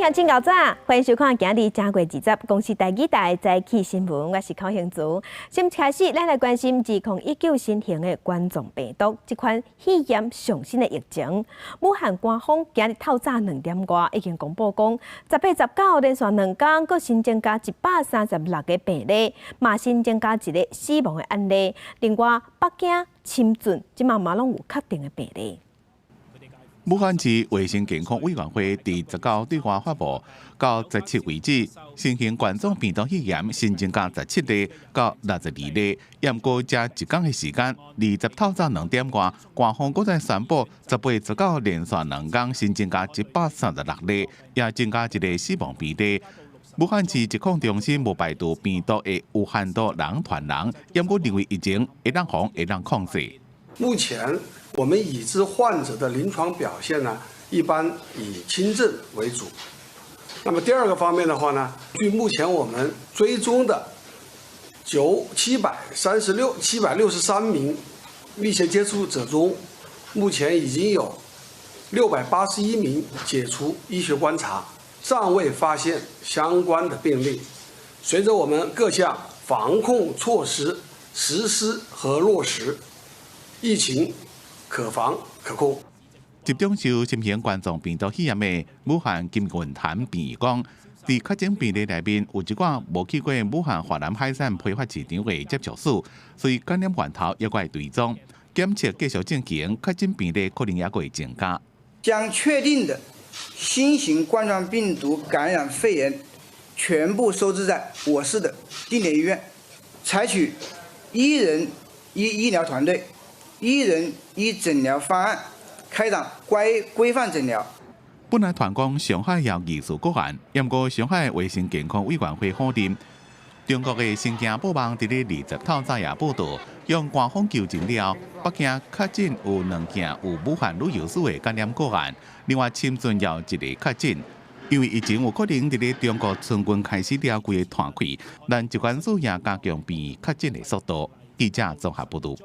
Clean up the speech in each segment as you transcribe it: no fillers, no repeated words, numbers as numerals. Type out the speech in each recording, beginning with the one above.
鄉親𠢕早，歡迎收看今日正月二十公視台語台早起新聞，我是寇興慈。先開始，咱來關心2019新型的冠狀病毒這款肺炎上新的疫情。武漢官方今日透早2點外已經公布講，18、19連續兩工，閣新增加136個病例，嘛新增加一個死亡的案例。另外，北京、深圳這馬嘛攏有確定的病例。武漢市衛生健康委員會佇19對外發布，到17為止，新型冠狀病毒肺炎新增加17例到62例。毋過這一工的時間，二十透早2點外，官方閣再宣布18、19連續兩工新增加136例，也增加一個死亡病例。武漢市疾控中心無排除病毒會有限度人傳人，毋過認為疫情會當防會當控制。目前我們已知患者的臨床表現呢，一般以輕症為主。那麼第二個方面的話呢，據目前我們追蹤的九七百三十六763名密切接觸者中，目前已經有681名解除醫學觀察，尚未發現相關的病例。隨着我們各項防控措施實施和落實，疫情可防可控。集中受新型冠狀病毒肺炎的武漢金銀潭病院講，佇確診病例內面有一寡無去過武漢華南海產批發市場的接觸史，所以感染源頭猶閣會追蹤，檢測繼續進行，確診病例可能猶閣會增加。將確定的新型冠狀病毒感染肺炎全部收治在我市的定點醫院，採取一人一醫療團隊、一人一診療方案，開展規規範診療。本來傳講上海有疑似個案，毋過上海衛生健康委員會否認。中國的新京報網佇咧二十透早也報道，予官方求證了，北京確診有兩件有武漢旅遊史的感染個案，另外深圳也有一個確診。因為疫情有可能佇咧中國春運開始了規个湠開，咱疾管署也加強病院確診的速度。記者綜合報導。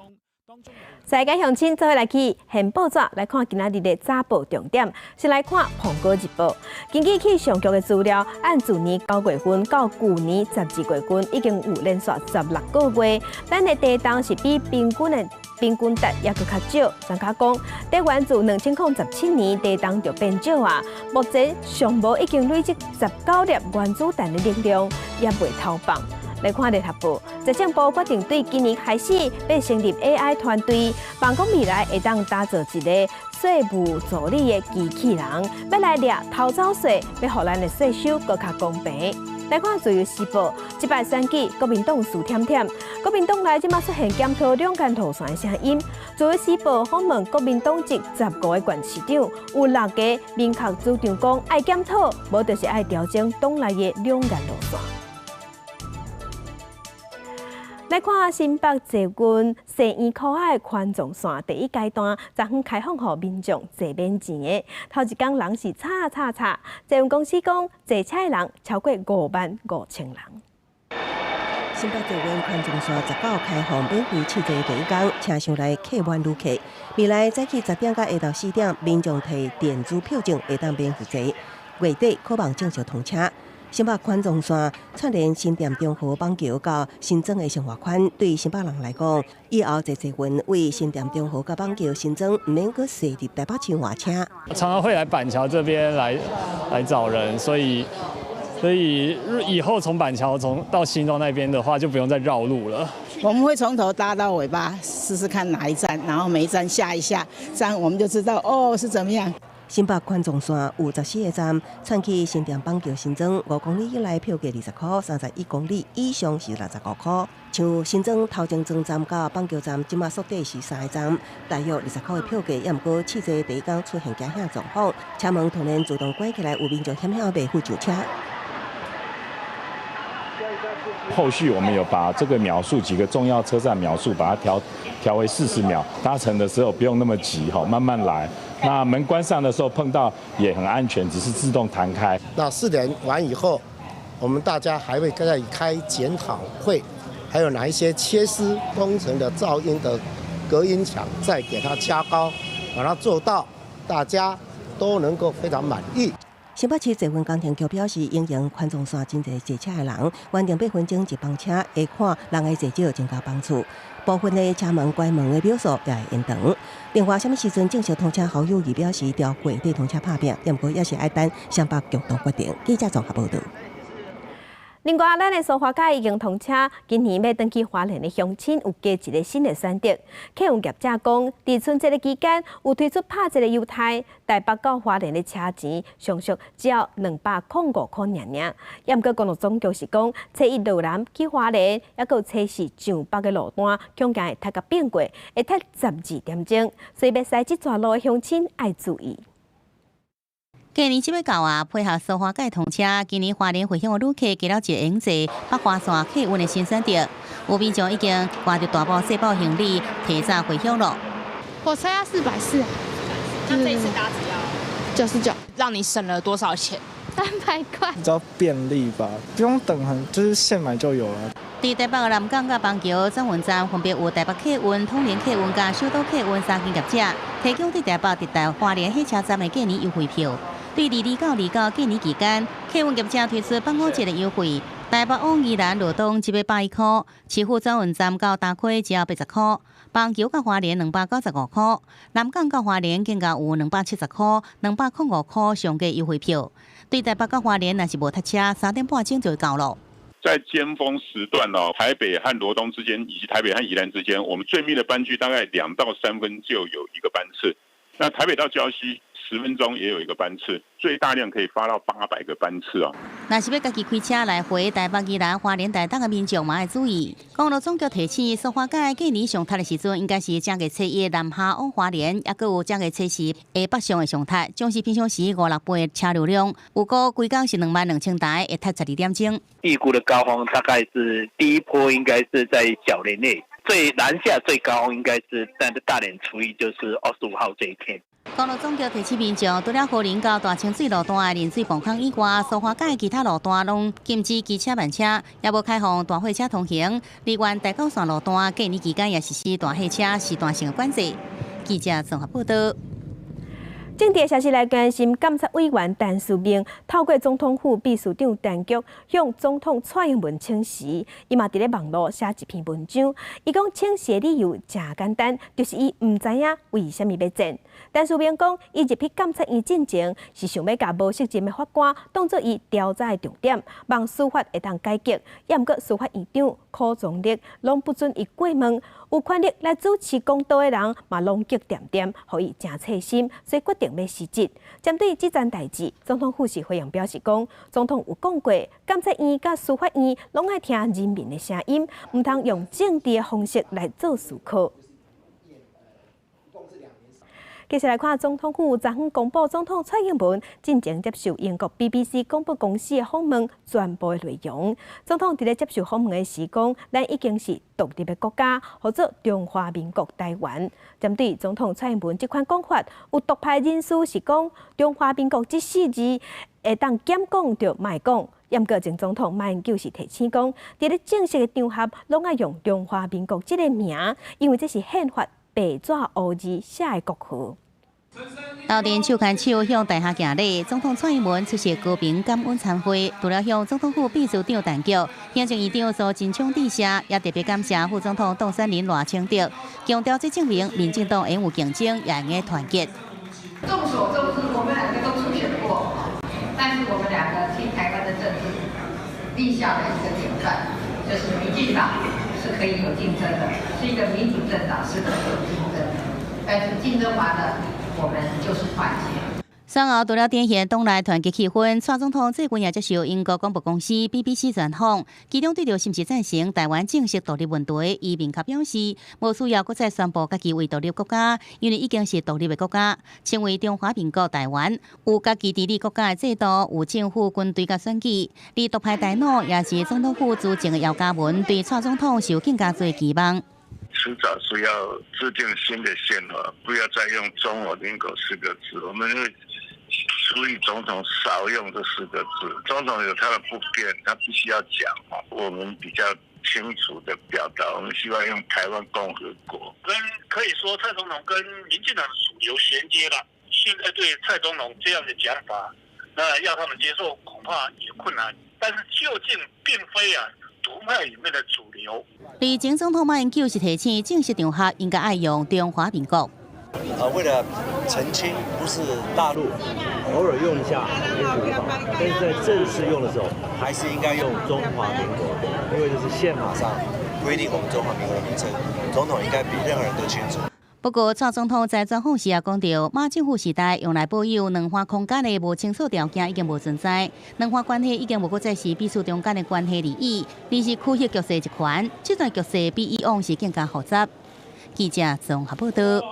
世界鄉親做伙來去掀報紙來看今仔日的早報重點，先來看《蘋果日報》。根據氣象局的資料，按自年9月份到舊年12月份，已經有連續16個月，咱的地動是比平均的平均值猶閣較少。專家講，台灣自2017年地動就變少啊，目前上無已經累積19粒原子彈的能量，也袂偷放。來看聯合報，財政部決定對今年開始欲成立 AI 團隊，盼講未來會當打造一個稅務助理的機器人，欲來掠偷走稅，欲予咱的稅收閣較公平。來看自由時報，這擺選舉國民黨輸忝忝，國民黨內這馬出現檢討兩岸路線的聲音。自由時報訪問國民黨籍15個縣市長，有六個明確主張講愛檢討，無就是愛調整黨內的兩岸路線。來看新北捷運西苑箍仔的環狀線第一階段，昨昏開放予民眾坐免錢的，頭一工人是吵吵吵，捷運公司講坐車的人超過5萬5千人。新北捷運環狀線19開放免費試坐第一工，車廂內客滿旅客。未來早起10點到下晝4點，民眾提電子票證會當免費坐。月底可望正式通車。新北環狀線串聯新店中和板橋到新莊的生活圈，對新北人來講，以後坐捷運為新店中和佮板橋新莊，毋免閣踅入台北市換車。常常會來板橋這邊來找人，所以以後從板橋從到新莊那邊的話，就不用再繞路了。我們會從頭搭到尾巴，試試看哪一站，然後每一站下一下，這樣我們就知道哦是怎麼樣。新北環狀線有14個站，串起新店板橋新莊，5公里以內票價20箍，31公里以上是65箍。像新莊頭前莊站到板橋站，這馬縮短是三個站，大約20箍的票價。抑毋過試坐第一工出現驚嚇狀況，車門突然自動關起來，有民眾險險袂赴上車。後續我們有把這個秒數，幾個重要車站秒數，把它調為40秒。搭乘的時候不用那麼急，哈，慢慢來。那門關上的時候碰到也很安全，只是自動彈開。那試點完以後，我們大家還會再開檢討會，還有哪一些缺失工程的噪音的隔音牆，再給它加高，把它做到大家都能夠非常滿意。新北市捷運工程局表示，因應環狀線真濟坐車的人，原定8分鐘一班車，會看人的濟少增加班次，部分的車門關門的秒數也會延長。另外，啥物時陣正式通車？侯友宜表示，調過對通車拍拚，毋過也是愛等雙北共同決定。記者綜合報道。另外，咱的蘇花改已經通車，今年欲轉去花蓮的鄉親有加一个新的選擇。客運業者講，佇春節的期間有推出拍折的優待，台北到花蓮的車錢上俗只要205箍爾爾。毋過公路總局是講，初一落南去花蓮，抑閣有初四上北的路段，恐驚會塞共變過，會塞12點鐘，所以欲駛這逝路的鄉親愛注意。過年這欲到啊，配合蘇花改通車，今年花蓮回鄉的旅客加了一個會用坐北花線客運的新選擇。有民眾已經掛著大包細包行李，提早回鄉了。火車要440，那這一次搭只要99，讓你省了多少錢？300塊。比較便利吧，不用等很，就是現買就有了。佇台北的南港佮板橋轉運站，分別有台北客運、統聯客運佮首都客運三間業者，提供對台北直達花蓮火車站的過年優惠票。對22到29過年期間，客運業者推出八五折的優惠，台北往宜蘭羅東一百110塊，市府轉運站到大溪只要80塊，板橋到花蓮295塊，南港到花蓮更加有270塊、205塊上低優惠票。對台北到花蓮若是無塞車，3點半鐘就會到囉。在尖峰時段哦，台北和羅東之間以及台北和宜蘭之間，我們最密的班距大概2到3分就有一個班次。那台北到礁溪10分鐘也有一個班次，最大量可以發到800個班次啊。若是欲家己開車來回台北、宜蘭、花蓮、台東的民眾嘛愛注意。公路總局提醒，蘇花改過年上塞的時陣，應該是正月初一南下往花蓮，抑閣有正月初四下北上的上塞，總是平常時五六倍的車流量。有估規工是22,000台，會塞12點鐘。預估的高峰大概是第一波，應該是在小年夜。最南下最高峰應該是在大年初一，就是25號這一天。公路總局提醒民眾，除了花蓮到大清水路段的冷水磅空以外，蘇花改其他路段攏禁止機車慢車，也無開放大貨車通行。另外，台九線路段過年期間也實施大貨車時段性的管制。記者綜合報道。政治消息來關心，監察委員陳時明透過總統府秘書長陳菊向總統蔡英文請辭，伊嘛佇咧網路寫一篇文章，伊講請辭的理由誠簡單，就是伊毋知影為啥物欲戰。陳時明講，伊入去監察院進前是想欲共無適任的法官當做伊調查的重點，望司法會當改革。抑毋過司法院長柯宗立攏不准伊過問，有權力來主持公道的人嘛攏激恬恬，予伊誠刺心，所以決定欲辭職。針對這件代誌，總統府是回應表示講，總統有講過，監察院佮司法院攏愛聽人民的聲音，毋通用政治的方式來做思考。繼續來看總統府昨昏公布，總統蔡英文進前接受英國 BBC 廣播公司的訪問，全部的內容。總統佇咧接受訪問的時講，咱已經是獨立的國家，號做中華民國臺灣。針對總統蔡英文這款講法，有獨派人士是講中華民國這四字會當減講就莫講。毋過前總統馬英九是提醒講，佇咧正式的場合，攏愛用中華民國這个名，因為這是憲法白紙烏字寫的國號。鬥陣手牽手向台下行禮，總統蔡英文出席和平感恩餐會，除了向總統府秘書長陳菊、行政院長蘇貞昌致謝，也特別感謝副總統當選人賴清德，強調這證明民進黨會有競爭，也會團結。眾所周知，我們兩個都初選過，但是我們兩個替台灣的政治立下了一個典範，就是民進黨是可以有競爭的，是一個民主政黨是可以有競爭的，但是競爭完了，我們就是團結。選後除了展現黨內團結氣氛，蔡總統最近也接受英國廣播公司 BBC 專訪，其中對著是毋是贊成臺灣正式獨立問題，伊明確表示，無需要閣再宣布家己為獨立國家，因為已經是獨立的國家，稱為中華民國臺灣，有家己治理國家的制度，有政府、軍隊佮選舉。而獨派大腦也是總統府資政的姚嘉文，對蔡總統是有更加濟期望。遲早是要制定新的憲法，不要再用中華民國四個字。我們會呼籲總統少用這四個字。總統有他的不便，他必須要講。我們比較清楚的表達，我們希望用台灣共和國。跟可以說蔡總統跟民進黨的主流銜接了。現在對蔡總統這樣的講法，那要他們接受恐怕也困難。但是究竟並非啊獨派裡面的主流。而前總統馬英九是提醒，正式場合應該愛用中華民國。為了澄清，不是大陸，偶爾用一下也許無妨，但是在正式用的時候，還是應該用中華民國，因為這是憲法上規定我們中華民國的名稱，總統應該比任何人都清楚。不過，蔡總統在專訪時也講到，馬政府時代用來保有兩岸空間的無清楚條件已經無存在，兩岸關係已經無閣再是彼此中間的關係而已，而是區域局勢一環。這段局勢比以往是更加複雜。記者綜合報道。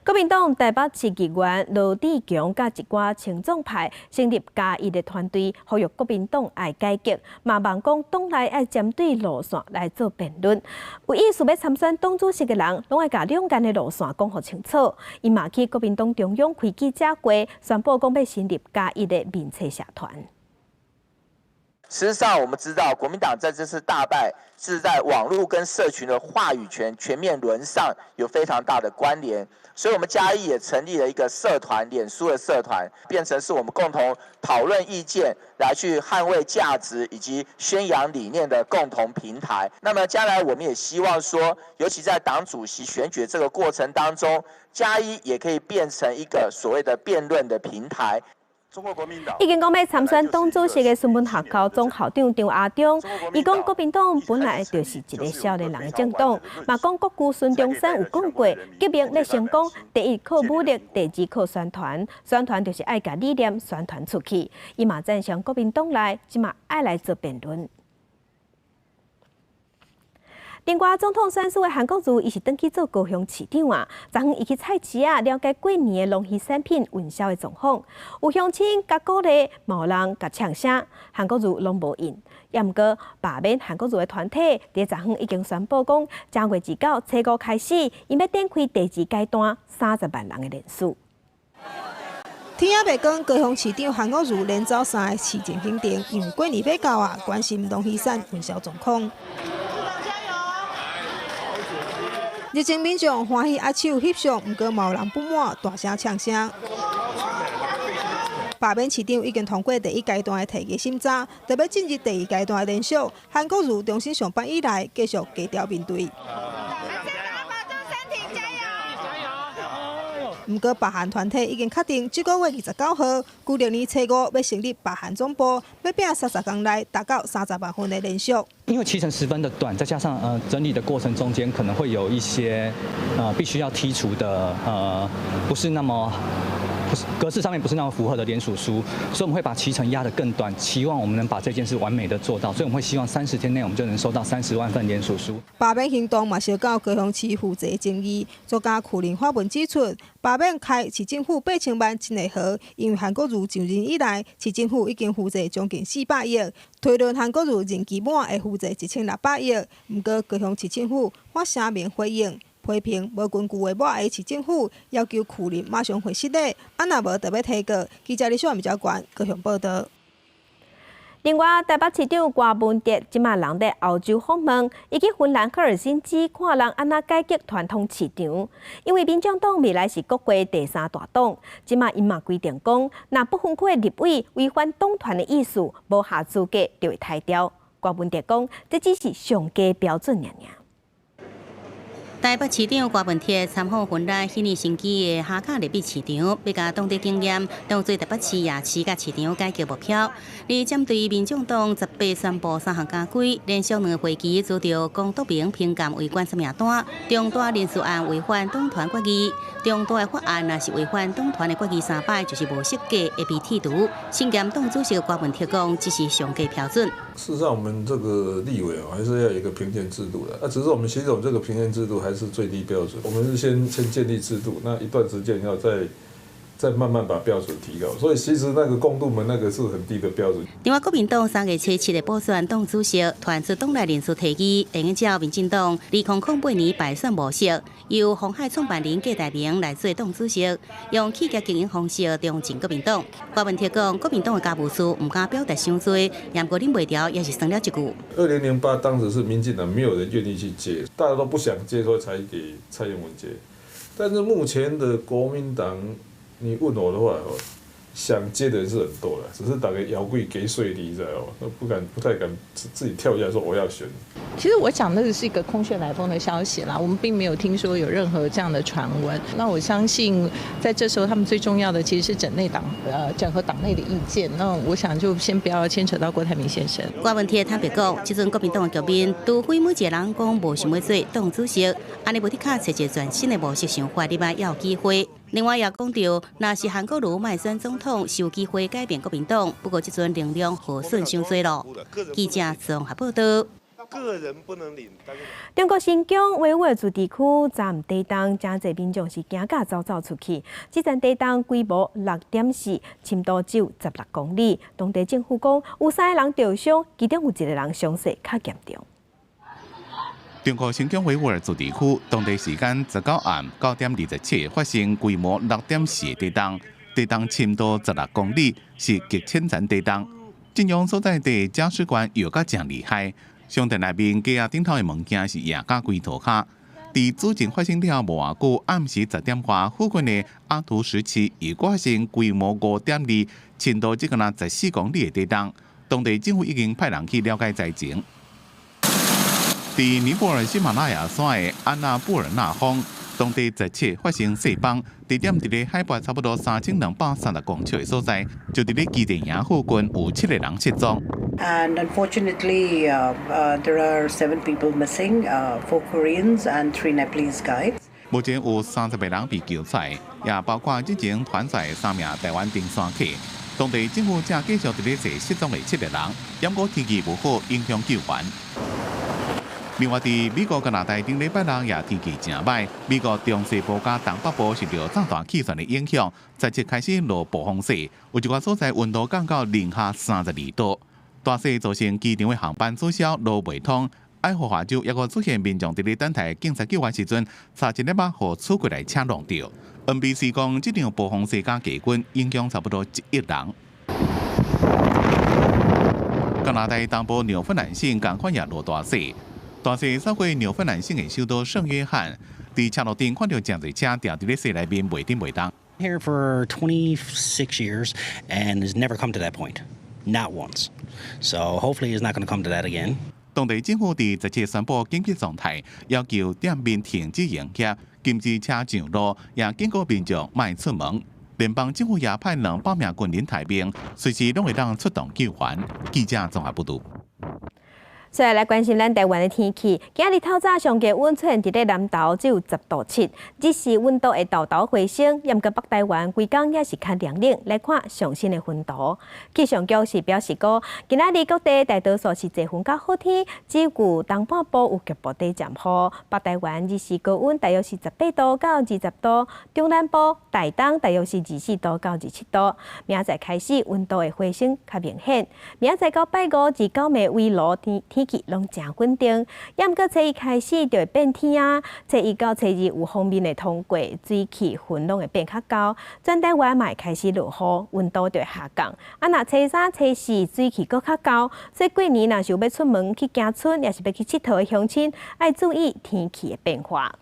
國民黨台北市議員羅智強佮一寡親中派成立加一的團隊，呼籲國民黨愛改革，嘛望講黨內愛針對路線來做辯論。有意思欲參選黨主席的人，攏愛共兩岸的路線講予清楚。伊嘛去國民黨中央開記者會，宣布講欲成立加一的面冊社團。事實上，我們知道國民黨在這次大敗，是在網絡跟社群的話語權全面淪喪有非常大的關聯。所以，我們嘉義也成立了一個社團，臉書的社團，變成是我們共同討論意見，來去捍衛價值以及宣揚理念的共同平台。那麼，將來我們也希望說，尤其在黨主席選舉這個過程當中，嘉義也可以變成一個所謂的辯論的平台。已經講欲參選黨主席的孫文學校總校長張亞中，伊講國民黨本來就是一个少年人的政黨，嘛講國父孫中山有講過，革命欲成功，第一靠武力，第二靠宣傳，宣傳就是愛共理念宣傳出去。伊嘛贊成國民黨內這馬愛來做辯論。另外，總統選舉的韓國瑜，伊是轉去做高雄市長啊。昨昏伊去菜市仔了解過年的農漁產品運銷的狀況，有鄉親共鼓勵，嘛有人共嗆聲，韓國瑜攏無應。也毋過，罷免韓國瑜的團體，佇昨昏已經宣布講，正月29初五開始，𪜶欲展開第二階段30萬人的連署。天仔袂光，高雄市長韓國瑜連走三个市政行程，因為過年欲到啊，關心農漁產運銷狀況。熱情民眾歡喜握手翕相，毋過嘛有人不滿，大聲嗆聲。罷免市長已經通過第一階段的提議審查，就欲進入第二階段的連署。韓國瑜重新上班以來，繼續低調面對。毋過，罷韓團體已經確定，這个月29號，舊曆年初五欲成立罷韓總部，欲拼30天內達到30萬份的連署。因為期程十分的短，再加上整理的過程中間可能會有一些必須要剔除的不是那麼不是格式上面不是那麼符合的聯署書，所以我們會把期程壓得更短，期望我們能把這件事完美的做到，所以我們會希望30天內我們就能收到30萬份聯署書。罷免行動嘛，受到高雄市負責爭議，作家柯林發文指出，罷免開市政府8000萬真會好，因為韓國瑜上任以來，市政府已經負債將近400億，推論韓國瑜任期滿會負債1600億。毋過高雄市政府發聲明回應。批評無根據的抹黑市政府，要求區林馬上回失禮，啊若無就欲提告。記者李小文高雄報道。另外，台北市長柯文哲這馬人佇歐洲訪問，伊去芬蘭赫爾辛基看人按怎改革傳統市場。因為民眾黨未來是國會第三大黨，這馬𪜶嘛規定講，若不分區的立委違反黨團的意思，無合資格就會刣掉。柯文哲講，這只是上低標準爾爾。台北市長柯文哲參訪芬蘭赫爾辛基的哈卡內比市場，欲共當地經驗當做台北市夜市佮市場改革目標。而針對民眾黨18宣布三項加規，連續兩個會期遭著江督明評鑑違反名單，重大人事案違反黨團決議，重大的法案若是違反黨團的決議三擺，就是無適格會被剔除。身兼黨主席柯文哲講，這是上低標準。事實上，我們這個立委還是要有一個評鑑制度的。只是我們其實我們這個評鑑制度還是最低標準。我們是先建立制度，那一段時間要再慢慢把標準提高。所以其實那個公度門那個是很低的標準。另外，國民黨3月初7日補選黨主席，傳出黨內人士提議，會用照民進黨2008年敗選模式，由鴻海創辦人郭台銘來做黨主席，用企業經營方式重振國民黨。柯文哲講，國民黨的家務事毋敢表達傷濟，毋過忍袂牢，也是酸了一句。2008當時是民進黨沒有人願意去接，大家都不想接，所以才給蔡英文接。但是目前的國民黨，你問我的話，想接的人是很多的，只是大家枵鬼雞碎你知道哦，都不敢不太敢自己跳下來說我要選。其實我講的是一個空穴來風的消息啦，我們並沒有聽說有任何這樣的傳聞。那我相信在這時候，他們最重要的其實是整內黨，整合黨內的意見。那我想就先不要牽扯到郭台銘先生。郭文鐵坦白講，這陣國民黨的局面，除非每一個人講無想欲做黨主席，按呢無的確揣一個全新的模式想法，你嘛也有機會。另外也講到，若是韓國瑜欲選總統，是有機會改變國民黨。不過這陣能量耗損傷濟咯。記者綜合報道。個人不能領。中國新疆維吾爾自治區昨暗地動，誠濟民眾是驚甲走走出去。這陣地動規模6.4，深度只有16公里。當地政府講有三個人著傷，其中有一個人傷勢較嚴重。中國新疆維吾爾自治區當地時間19暗9點27發生規模6.4地動，地動深度16公里，是極淺層地動。震央所在地嘉峪關搖甲誠厲害，商店內面架仔頂頭的物件是壓甲規塗跤。佇主震發生了無偌久，暗時10點外，附近的阿圖什市又發生規模5.2、深度只敢若14公里的地動，當地政府已經派人去了解災情。佇尼泊爾喜馬拉雅山的安納布爾納峰，當地17發生細崩，地點佇咧海拔差不多3230公尺的所在，就佇咧基地營附近有七個人失蹤。 And unfortunately, there are seven people missing, four Koreans and three Nepalese guides. 目前有30個人被救出來，也包括之前團載三名台灣登山客。當地政府正繼續佇咧揣失蹤的七個人，毋過天氣無好，影響救援。另外，佇美國加拿大頂禮拜六也天氣誠䆀，美國中西部佮東北部受著炸彈氣旋的影響，十七開始落暴風雪，有一寡所在溫度降到零下32度。大雪造成機場的航班取消，路袂通。愛荷華州猶閣出現民眾佇咧等待警察救援時陣，差一粒仔予出過來車撞著。NBC 講，這場暴風雪佮低溫影響差不多1億人。加拿大東部紐芬蘭省仝款也落大雪。大雪掃過紐芬蘭省的首都聖約翰，佇車路頂看著誠濟車定佇咧雪內面袂振袂動。 Here for 26 years and has never come to that point, not once. So hopefully it's not going to come to that again. 當地政府佇17宣布緊急狀態，要求店面停止營業，禁止車上路，也警告民眾莫出門。聯邦政府也派200名軍人待命，隨時攏會當出動救援。記者綜合報導。再來關心咱台灣的天氣。今日透早上低溫出現佇咧南投只有10度7，日時溫度會沓沓回升。毋過北台灣規工也是較涼冷。來看上新的雲圖，氣象局是表示講，今仔日各地大多數是濟雲佮好天，只有東半部有局部短暫雨。北台灣日時高溫大約是18度到20度，中南部、台東大約是24度到27度。明仔載開始溫度會回升較明顯。明仔載到拜五至九暝圍爐天天氣攏誠穩定，猶毋過初一開始就會變天啊。初一到初二有鋒面會通過，水汽雲攏會變較厚，全台灣嘛會開始落雨，溫度就會下降。啊，若初三、初四水汽閣較厚，所以過年若是有欲出門去行村，抑是欲去𨑨迌的鄉親，愛注意天氣的變化。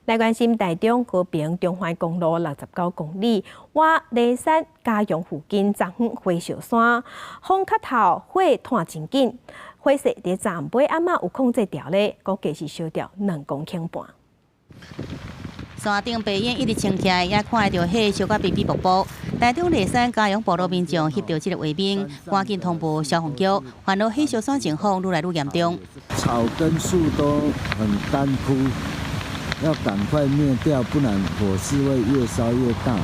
來關心台中和平中環公路69公里，外梨山嘉陽附近昨昏火燒山，風較透，火湠真緊，火勢佇昨暗晡暗仔有控制牢咧，估計是燒掉2公頃半。山頂白煙一直衝起來，也看會著火燒甲飛飛瀑布。台中梨山嘉陽部落民眾翕著這個畫面，趕緊通報消防局，煩惱火燒山情況愈來愈嚴重。草跟樹都很乾枯。要趕快滅掉，不然火勢會越燒越大。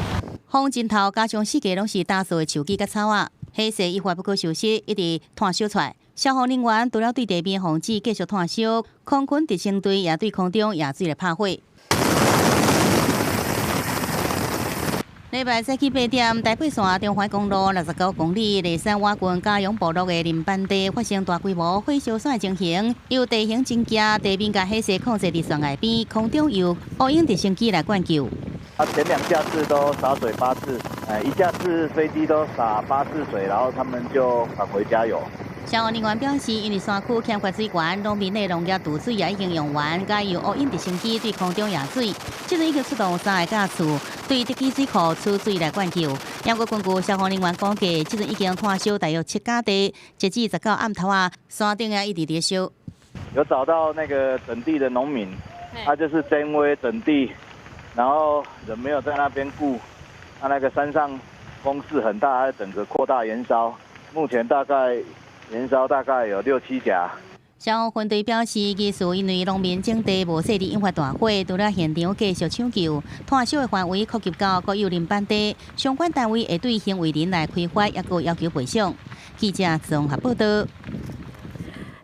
風真透，加上四界攏是焦燥的樹枝佮草仔，火勢一發不可收拾，一直湠燒出來。消防人員除了對地面防止繼續湠燒，空軍直升機也對空中野水來拍火。禮拜早起8點，台北線中環公路69公里梨山倚近嘉陽部落的林班地發生大規模火燒山的情形，由地形真驚，地面共火勢控制佇懸崖邊，空中由烏鷹直升機來灌救。啊，前兩架次都灑水八次，哎，一架次飛機都灑八次水，然後他們就返回加油。消防人員表示，因為山區欠缺水源，農民的農業渡水也已經用完，改由烏鷹直升機對空中舀水。這陣已經出動三个架次，對德基水庫取水來灌救。不過根據消防人員估計，這陣已經炭燒大約7甲地，截至19暗頭仔，山頂也一直佇燒。有找到那個整地的農民，他就是真威整地，然後人沒有在那邊顧，他那個山上風勢很大，他整個擴大延燒，目前大概延燒大概有六七甲。消防分隊表示，疑似因為農民種地無細膩引發大火，除了現場繼續搶救，炭燒的範圍擴及到國有林板地，相關單位會對行為人來開罰，抑閣要求賠償。記者綜合報道。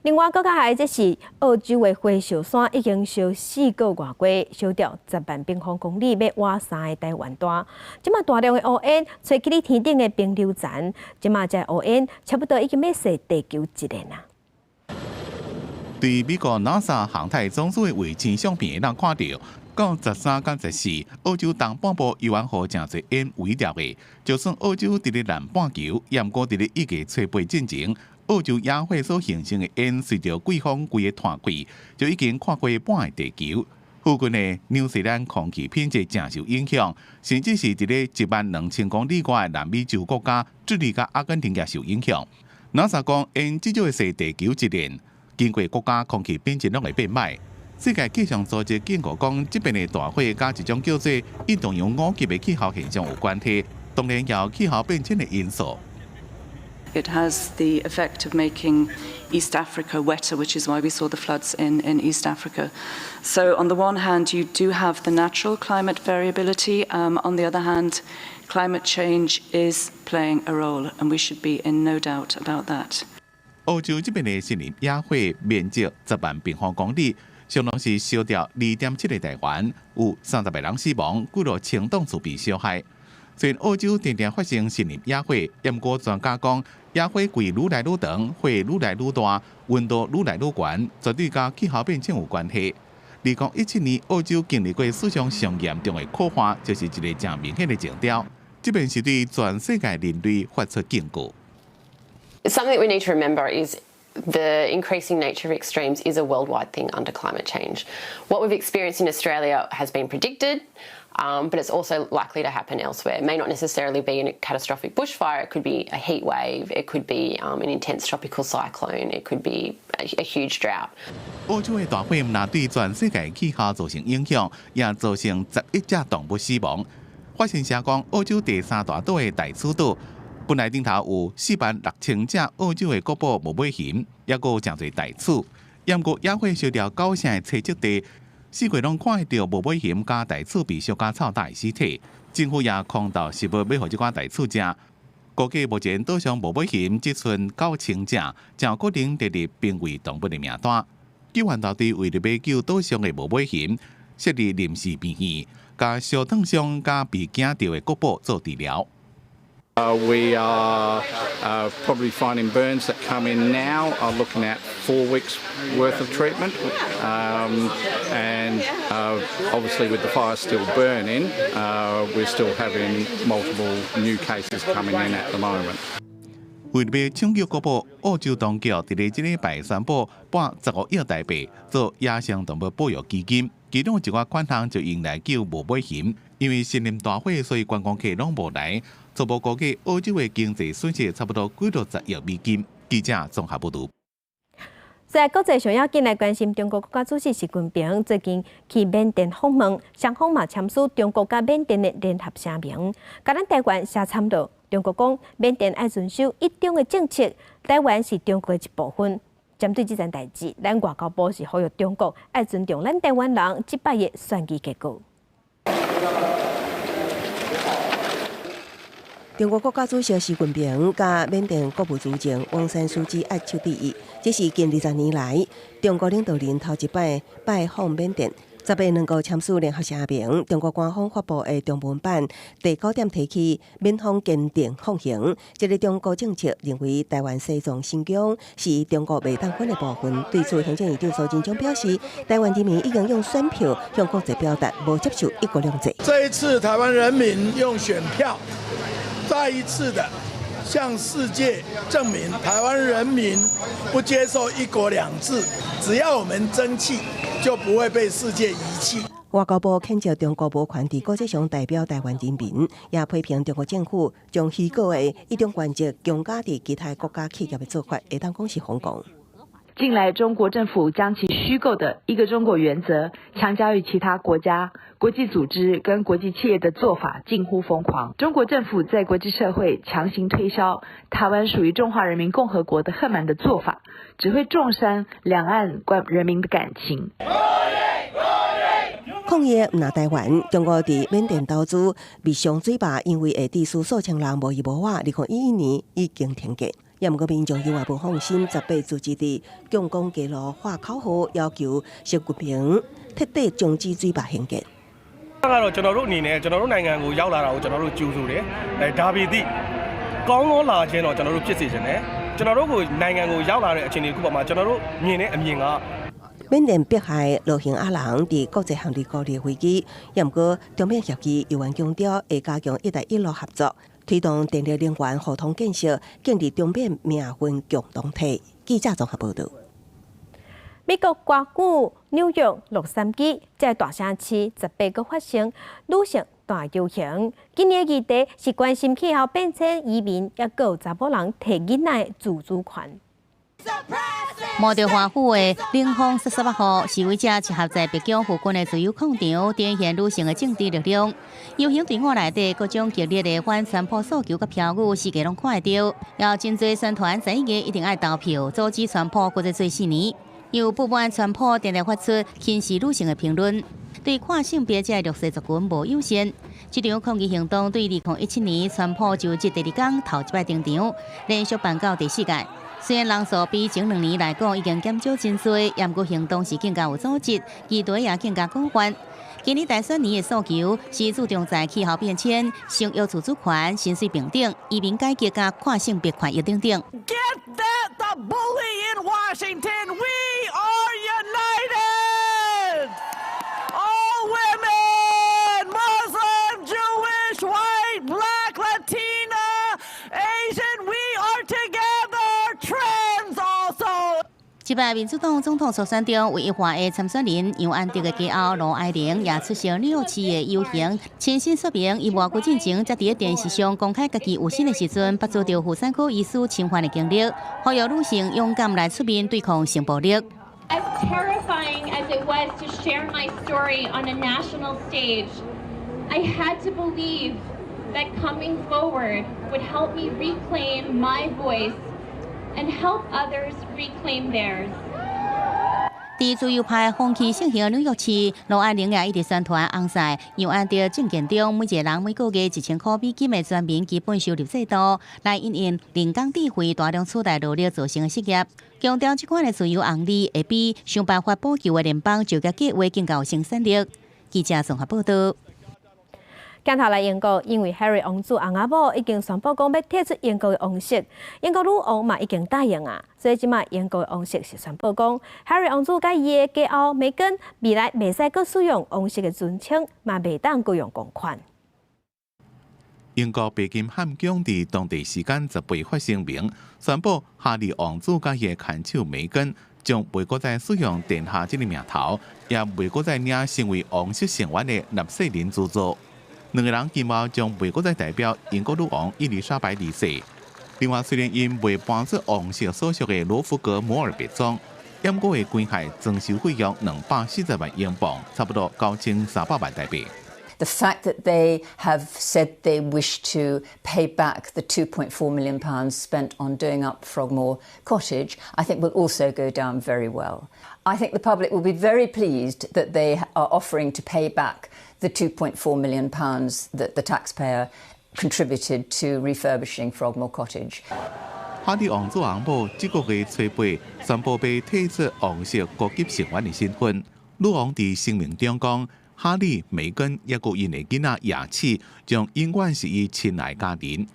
另外，閣較害這是澳洲的火燒山已經燒4個外多，燒掉10萬平方公里，欲倚三个台灣大。這馬大量的烏煙吹起咧天頂的平流層，這馬這烏煙差不多已經欲踅地球一年啊。對美國 NASA 航太總署的衛星相片會當看著，到13佮14，澳洲東半部猶原予誠濟煙圍著的。就算澳洲佇咧南半球，也毋過佇咧1月初8進前，澳洲野火所形成的煙，隨著季風規个湠開，就已經跨過半个地球。附近的紐西蘭空氣品質誠受影響，甚至是佇咧1萬2000公里外的南美洲國家智利佮阿根廷也受影響。NASA 講，煙至少會踅地球一年。經過國家空氣品質攏會變歹。世界氣象組織警告講，這邊的大火佮一種叫做印度洋五級的氣候現象有關係，當然有氣候變遷的因素。 It has the effect of making East Africa wetter, which is why we saw the floods in East Africa. So, on the one hand, you do have the natural climate variability. On the other hand, climate change is playing a role, and we should be in no doubt about that. 澳洲這邊的森林野火面積10萬平方公里，相當是燒掉2.7個台灣，有30個人死亡，幾落千棟厝被燒害。雖然澳洲定定發生森林野火，毋過專家講，野火季愈來愈長，火愈來愈大，溫度愈來愈懸，絕對佮氣候變遷有關係。2017年澳洲經歷過史上上嚴重的苦旱，就是一個誠明顯的徵兆。這邊是對全世界人類發出警告。 Something we need to remember is the increasing nature of extremes is a worldwide thing under climate change. What we've experienced in Australia has been predicted, but it's also likely to happen elsewhere. It may not necessarily be a catastrophic bushfire, it could be a heat wave, it could be an intense tropical cyclone, it could be a huge drought. 澳洲的大火毋但對全世界氣候造成影響，也造成11隻動物死亡。法新社講，澳洲第三大島的袋鼠島，本來頂頭有4萬6千隻澳洲的國寶無尾熊，抑閣有誠濟袋鼠。毋過野火燒掉九成的棲息地，四界攏看會著無尾熊佮袋鼠被燒甲臭焦的屍體。政府也空投食物欲予這寡袋鼠食。估計目前島上無尾熊只賰9000隻，誠有可能列入瀕危動物的名單。救援團隊為著欲救島上的無尾熊，設立臨時病院，共燒燙傷佮被驚著的國寶做治療。 We are probably finding burns that come in now are looking at 4 weeks' worth of treatment. And obviously, with the fire still burning, we're still having multiple new cases coming in at the moment. 為著搶救國寶，澳洲當局佇咧這禮拜宣布撥15億台幣做野生動物保育基金，其中一寡款項就用來救無尾熊。因為森林大火，所以觀光客攏無來。初步估計，澳洲的經濟損失差不多幾落十億美金。記者綜合報導。在國際上要緊來關心中國國家主席習近平最近去緬甸訪問，雙方嘛簽署中國佮緬甸的聯合聲明，共咱台灣寫慘囉。中國講緬甸愛遵守一中的政策，台灣是中國的一部分。針對這件代誌，咱外交部是呼籲中國愛尊重咱台灣人這擺的選舉結果。中國國家主席習近平佮緬甸國務資政翁山蘇姬握手致意，這是近20年來中國領導人頭一擺拜訪緬甸。18兩國簽署聯合聲明，中國官方發布的中文版第九點提起，緬方堅定奉行這个中國政策，認為台灣西藏、新疆是中國袂當分的部分。對此，行政院長蘇貞昌表示，台灣人民已經用選票向國際表達，無接受一國兩制。這一次，台灣人民用選票再一次的向世界證明台灣人民不接受一國兩制，只要我們爭氣，就不會被世界遺棄。外交部譴責中國無權佇國際上代表台灣人民，也批評中國政府將虛構的一中原則強加佇其他國家企業的做法，會當講是瘋狂。近來，中國政府將其虛構的一個中國原則強加於其他國家、國際組織跟國際企業的做法近乎瘋狂。中國政府在國際社會強行推銷台灣屬於中華人民共和國的橫蠻的做法，只會重傷兩岸關人民的感情。抗議毋但台灣，中國佇緬甸投資密松水壩，因為會致使數千人無依無倚，2011年已經停建。也毋過民眾猶嘛無放心，18組織佇共光街路喊口號，要求習近平徹底終止水壩興建。 ကတော့ကျွန်တော်တို့အနေနဲ့ကျွန်တော်တို့နိုင်ငံကိုရောက်လာတာကိုကျွန်တော်တို့ကြိုဆိုတယ်အဲဒါပေသည့်ကောင်းသောလာခြင်းတော့ကျွန်တော်တို့ဖြစ်စေချင်တယ်ကျွန်တော်တို့ကိုနိုင်ငံကိုရောက်လာတဲ့အခြေအနေခုပေါ်မှာကျွန်တော်တို့မြင်တဲ့အမြင်က緬甸迫害羅興亞人佇國際航離孤立危機，也毋過中緬協議猶原強調會加強「一帶一路」合作，推動電力能源互通建設，建立中緬命運共同體。記者綜合報導。美國歌劇紐約洛杉磯這大城市18閣發生女性大遊行。今年的議題是關心氣候變遷、移民，抑閣有查某人提囡仔的自主權。冒著華府的冷風濕濕仔雨，示威者集合在白宮附近的自由廣場，展現女性的政治力量。遊行隊伍內底各種激烈的反川普訴求佮標語，四界攏看會著。有真濟宣傳11月一定愛投票，阻止川普閣再做4年。有不滿川普定定發出輕視女性的評論，對跨性別這弱勢族群無友善。這場抗議行動對2017年川普就職第二工頭一擺登場，連續辦到第四屆。雖然人數比前2年來講已經減少真濟，毋過行動是更加有組織，議題也更加廣泛。今年大選年的訴求是注重在氣候變遷、生育自主權、薪水平等、移民改革佮跨性別權益等等。 Get that the bully in Washington, we are united. All women, Muslim, Jewish, white, black, Latina, Asian, we are together. Trans also. 這擺民主黨總統初選中，唯一華裔參選人楊安德的家後盧愛玲也出席紐約市的遊行，親身說明伊偌久進前才佇電視上公開家己有身的時陣，捌遭著婦產科醫師侵犯的經歷，呼籲女性勇敢來出面對抗性暴力。 As terrifying as it was to share my story on a national stage, I had to believe that coming forward would help me reclaim my voice and help others reclaim theirs. 佇自由派風氣盛行的紐約市，盧愛玲也一直宣傳紅賽，楊安德政見中，每一個人每個月1000塊美金的全民基本收入制度，來因應人工智慧大量取代勞力造成的失業，強調這款的自由紅利會比想辦法補救的聯邦就業計畫更加有生產力。記者綜合報導。鏡頭來英國，因為 Harry 王子翁仔某已經宣布講欲退出英國的王室，英國女王嘛已經答應啊，所以這擺英國的王室是宣布講，Harry 王子佮伊的家後梅根未來袂使閣使用王室的尊稱，嘛袂當閣用公款。英國白金漢宮佇當地時間18發聲明，宣布哈利王子佮伊的牽手梅根將袂閣再使用殿下這个名頭，也袂閣再領成為王室成員的納稅人資助。兩个人今後將袂閣再代表英國女王伊麗莎白二世。另外，雖然𪜶未搬出王室所屬的羅弗格摩爾別莊，毋過會捐獻裝修費用240萬英鎊，差不多9300萬台幣。 The fact that they have said they wish to pay back the £2.4 million spent on doing up Frogmore Cottage, I think will also go down very well. I think the public will be very pleased that they are offering to pay back the £2.4 million that the taxpayer contributed to refurbishing Frogmore Cottage. 哈利王子翁某這個月初八宣布欲退出王室高級成員的身份。女王佇聲明中講，哈利、梅根抑閣𪜶的囡仔雅琪將永遠是伊親愛家人。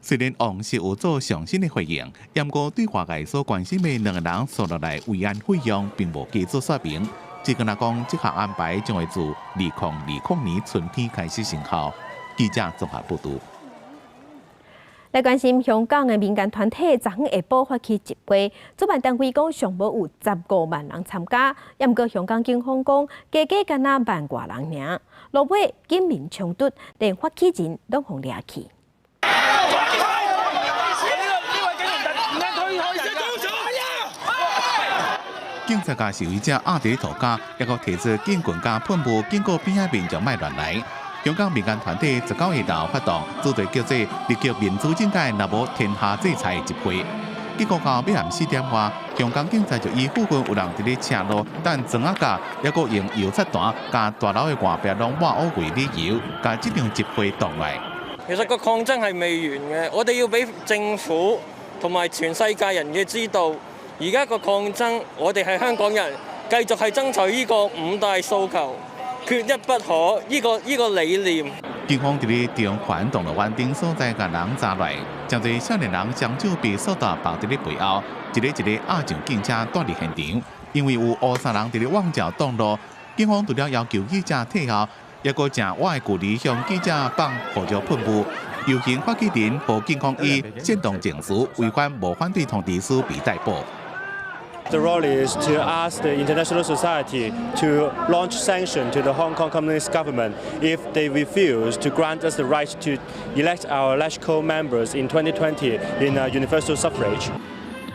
雖然王室有做上新的回應，毋過對外界所關心的兩个人所落來慰安費用，並無加做說明。只敢若講，這項安排將會自2020年春天開始生效。記者綜合報導。來關心香港的民間團體，昨昏下晡發起集會，主辦單位講上無有15萬人參加，也毋過香港警方講，加加敢若萬外人爾。落尾警民衝突，連發起人攏予掠去。警察佮示威者壓佇塗跤，猶閣提出警棍佮噴霧，警告邊仔民眾莫亂來。香港民間團體19下晝發動，主題叫做“力求民主政改，若無天下制裁”集會。結果到尾暗4點外，香港警察就以附近有人佇咧車路等磚仔架，猶閣用油漆彈共大樓的外壁攏抹烏為理由，共這場集會擋來。其實個抗爭係未完嘅，我哋要俾政府同埋全世界人嘅知道，而家個抗爭，我哋係香港人，繼續係爭取呢個五大訴求。缺一不可，呢個理念。警方佇咧中環銅鑼灣頂所在，共人抓來，誠濟少年人雙手被束帶綁佇咧背後，一个一个押上警車帶入現場。因為有烏衫人佇咧往轎擋路，警方除了要求記者退後，猶閣誠倚距離向記者放胡椒噴霧。遊行發起人予警方以煽動情緒違反無反對通知書被逮捕。 The rally is to ask the international society to launch sanction to the Hong Kong Communist government if they refuse to grant us the right to elect our LegCo members in 2020 in a universal suffrage.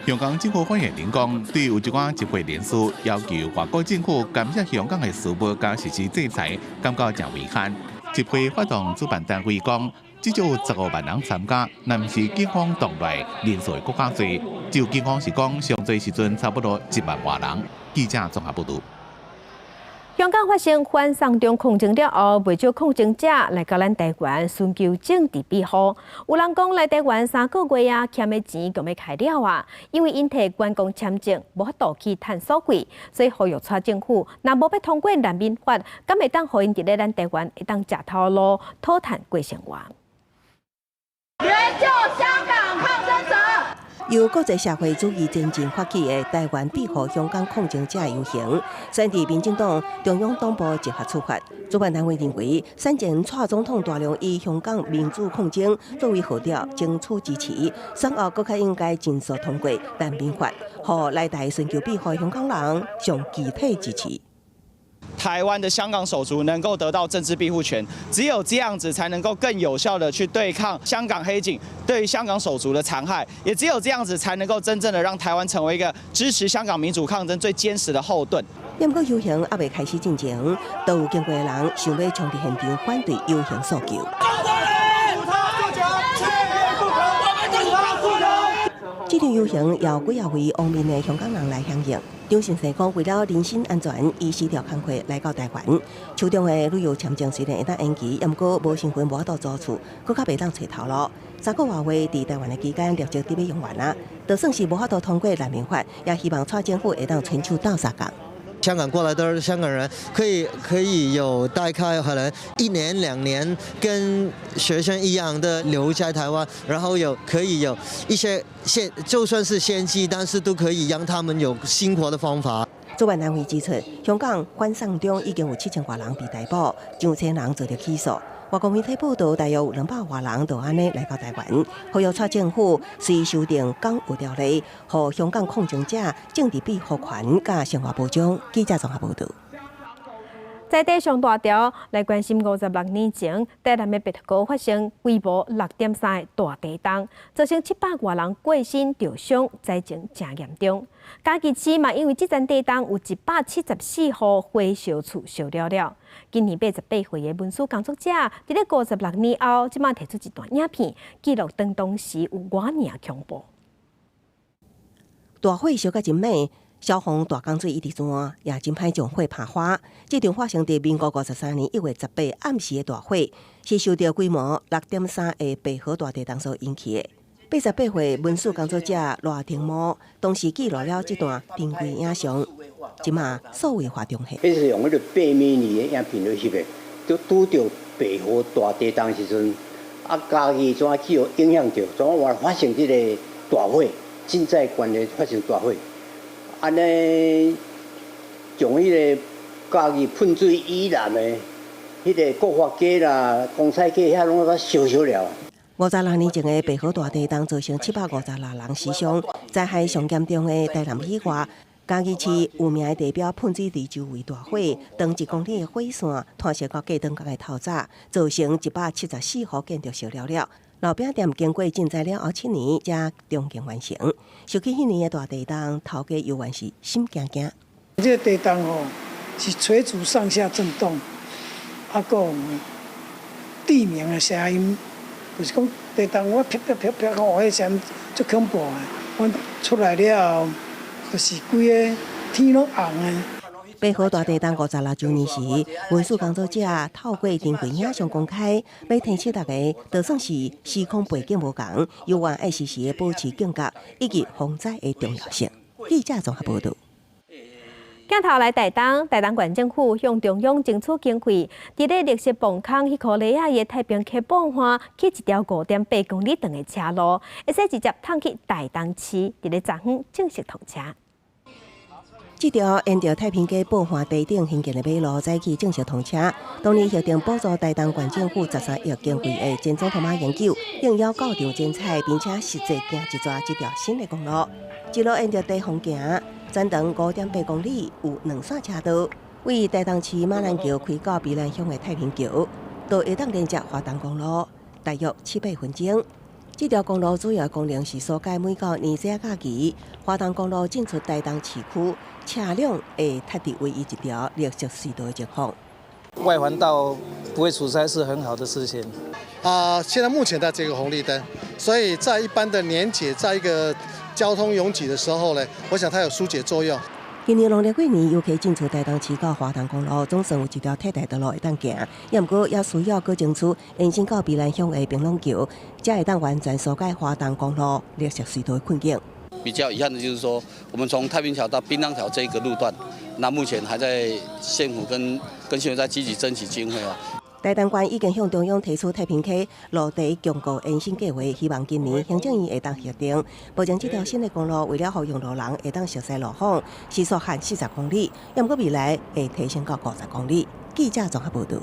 香港政府發言人講，對有一寡集會人士要求外國政府干涉香港的事務，佮實施制裁，感覺誠遺憾。集會發動主辦單位講，至少有15萬人參加，若毋是警方擋來，人數會閣較濟。就警方是講，上濟時陣差不多1萬外人。記者綜合報導。香港發生反送中抗爭了後，袂少抗爭者來到咱台灣尋求政治庇護。有人講來台灣3個月啊，欠的錢共欲開了啊，因為𪜶提觀光簽證無法度去趁所費，所以呼籲蔡政府，若無欲通過難民法，敢會當予𪜶佇咧咱台灣會當食頭路，討趁過生活。援救香港抗爭者。由國際社會主義陣線發起的台灣庇護香港抗爭者遊行，選佇民進黨中央黨部集合出發。主辦單位認為，選前蔡總統大量以香港民主抗爭作為號召，爭取支持，選後閣較應該盡速通過難民法，予來台尋求庇護香港人上具體支持。台灣的香港手足能夠得到政治庇護權，只有這樣子才能夠更有效的去對抗香港黑警對香港手足的殘害，也只有這樣子才能夠真正的讓台灣成為一個支持香港民主抗爭最堅實的後盾。毋過遊行猶未開始進前，都有經過的人想欲衝佇現場反對遊行訴求。這場遊行由幾仔位王面的香港人來響應。張先生講，為了人身安全，伊辭掉工課來到台灣。手中的旅遊簽證雖然會當延期，毋過無身份無法度租厝，閣較袂當揣頭路。3個外月佇台灣的期間，立即得欲用完啊！就算是無法度通過難民法，也希望蔡政府會當伸手鬥相共。香港過來的香港人可以有大概可能一年兩年跟學生一樣的留在台灣，然後有可以有一些限，就算是限制，但是都可以讓他們有生活的方法。主辦單位指出，香港反送中已經有7000外人被逮捕，上千人遭著起訴。外國媒體報道，大約有200外人就按呢來到台灣，呼籲蔡政府隨修訂港澳條例，予香港抗爭者政治庇護權佮生活保障。記者綜合報導。在地上大條來關心56年前，台南的白頭溝發生規模6.3的大地動，造成700外人過身著傷，災情誠嚴重。嘉義市嘛，因為這陣地動有174戶火燒厝燒了了。今年88歲的文史工作者，佇咧56年後，這馬提出一段影片，記錄當時有偌爾恐怖。大火燒甲真猛。消防大江水一直轉，也真歹將火拍花。這場發生佇民國53年1月18暗時的大火，是受著規模6.3的白河大地動所引起的。88歲文史工作者賴廷模當時記錄了這段珍貴影像，這馬數位化重現。彼是用彼个8米的影片來翕的，就拄著白河大地動時陣，啊，嘉義怎去予影響著？怎話發生這个大火？真在懸的發生大火。按呢，從彼个嘉義噴水以南的彼个國華街啦、公彩街遐攏甲燒燒了。56年前的白河大地震造成756人死傷，災害上嚴重的台南以外，嘉義市有名的地標噴水池周圍大火，長1公里的火線拖燒到過轉工的透早，造成174戶建築燒了了。老餅店經過震災了後7年才重建完成。想起彼年的大地震，頭家猶原是心驚驚。這個地動吼是垂直上下震動，啊，閣有地鳴的聲音，就是講地動我啪啪啪啪吼，彼聲足恐怖的。阮出來了後，就是規个天攏紅的。白河大地震56週年時，文史工作者透過珍貴影像公開，欲提醒大家，就算是時空背景無仝，猶原愛時時的保持警覺以及防災的重要性。記者綜合報導。鏡頭來台東，台東縣政府向中央爭取經費，佇咧綠色磅空彼箍犁仔的太平溪傍岸，起一條5.8公里長的車路，會使直接通去台東市，佇咧昨昏正式通車。這條沿著太平溪傍岸堤頂興建的馬路，早起正式通車。當年核定補助台東縣政府13億經費的前總統馬英九應邀到場剪彩，並且實際行一逝這條新的公路。一路沿著堤防行，全長5.8公里，有兩線車道。位台東市馬蘭橋開到美蘭鄉的太平橋，都會當連接花東公路，大約7、8分鐘。這條公路主要功能是疏解每到年節假期，花東公路進出台東市區車輛會塞佇唯一一條綠色隧道的情況。外環道不會阻塞是很好的事情。啊，現在目前在這個紅綠燈，所以在一般的年節，在一個交通擁擠的時候呢，我想它有疏解作用。今年農曆過年，遊客進出台東市到花東公路，總算有一條替代道路會當行。也毋過，也需要閣爭取延伸到美蘭鄉的平朗橋，才會當完全疏解花東公路綠色隧道的困境。比較遺憾的就是說，我們從太平橋到檳榔橋這個路段，那目前還在縣府跟縣府在積極爭取經費啊。台東縣已經向中央提出太平溪路堤強固延伸計劃，希望今年行政院會當核定。目前這條新的公路為了予用路人會當熟悉路況，時速限40公里，也毋過未來會提升到50公里。記者綜合報導。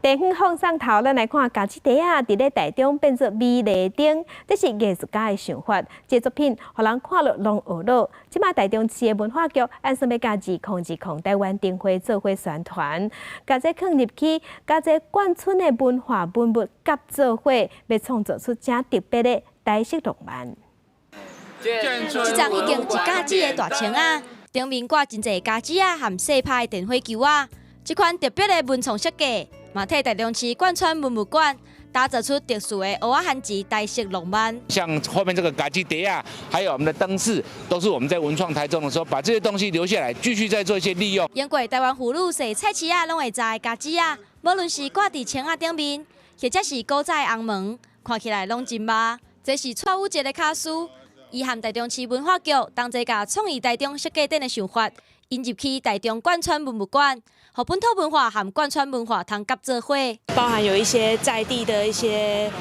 地方放送頭，咱來看咖子袋仔，佇咧台中變做美麗燈，這是藝術家的想法。這個作品，予人看了攏懊惱。這馬台中市的文化局按算欲佮2020台灣燈會做伙宣傳，共這囥入去，共這眷村的文化文物夾做伙，欲創造出誠特別的台式浪漫。這層已經一甲子的大窗仔，頂面掛真濟咖子仔和細拍的電火球仔，這款特別的文創設計。嘛，替台中市貫村文物館打造出特殊的蚵仔番薯台式浪漫。像後面這個咖子袋仔，還有我們的燈飾，都是我們在文創台中的時候，把這些東西留下來，繼續再做一些利用。用過台灣婦女踅菜市仔攏會知的咖子仔，無論是掛佇窗仔頂面，或者是古早的紅門，看起來攏真媌。這是蔡武哲的巧思，伊和台中市文化局同齊共創意台中設計展的想法，引入去台中貫村文物館。予本土文化和貫村文化通夾做伙，包含有一些在地的一些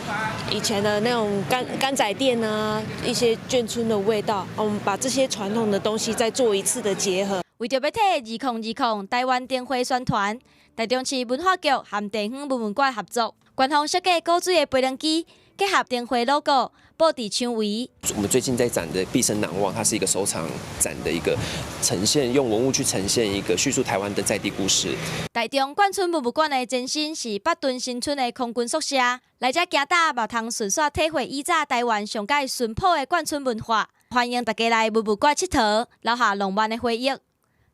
以前的那種柑仔店啊，一些眷村的味道，我們把這些傳統的東西再做一次的結合。為著欲替2020台灣燈會宣傳，台中市文化局和地方文物館合作，官方設計古錐的飛輪機，結合燈會 logo。布佇牆圍。我們最近在展的《畢生難忘》，它是一個收藏展的一個呈現，用文物去呈現一個敘述台灣的在地故事。台中貫村文物館的前身是八屯新村的空軍宿舍，來遮行搭嘛通順紲體會以早台灣上蓋淳樸的貫村文化。歡迎大家來文物館𨑨迌，留下浪漫的回憶。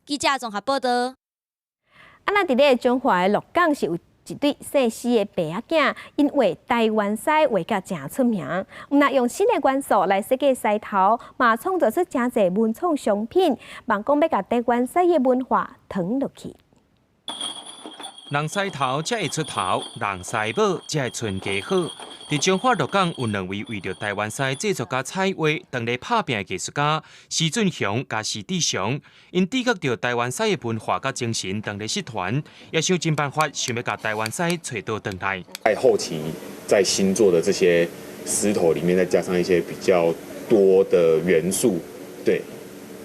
記者綜合報道。啊，咱佇咧彰化的鹿港是有一對姓施的爸仔囝，𪜶畫台灣獅畫甲誠出名，毋但用新的元素來設計獅頭，嘛創造出誠濟文創商品，望講欲共台灣獅的文化傳落去。人獅頭才會出頭，人獅母才會傳家好。佇彰化鹿港有兩位為著台灣獅製作佮彩畫，當咧拍拚的藝術家施俊雄佮施志祥，𪜶自覺著台灣獅的文化佮精神當咧失傳，也想盡辦法想欲共台灣獅揣倒轉來。在後期在新做的這些獅頭裡面，再加上一些比較多的元素，對，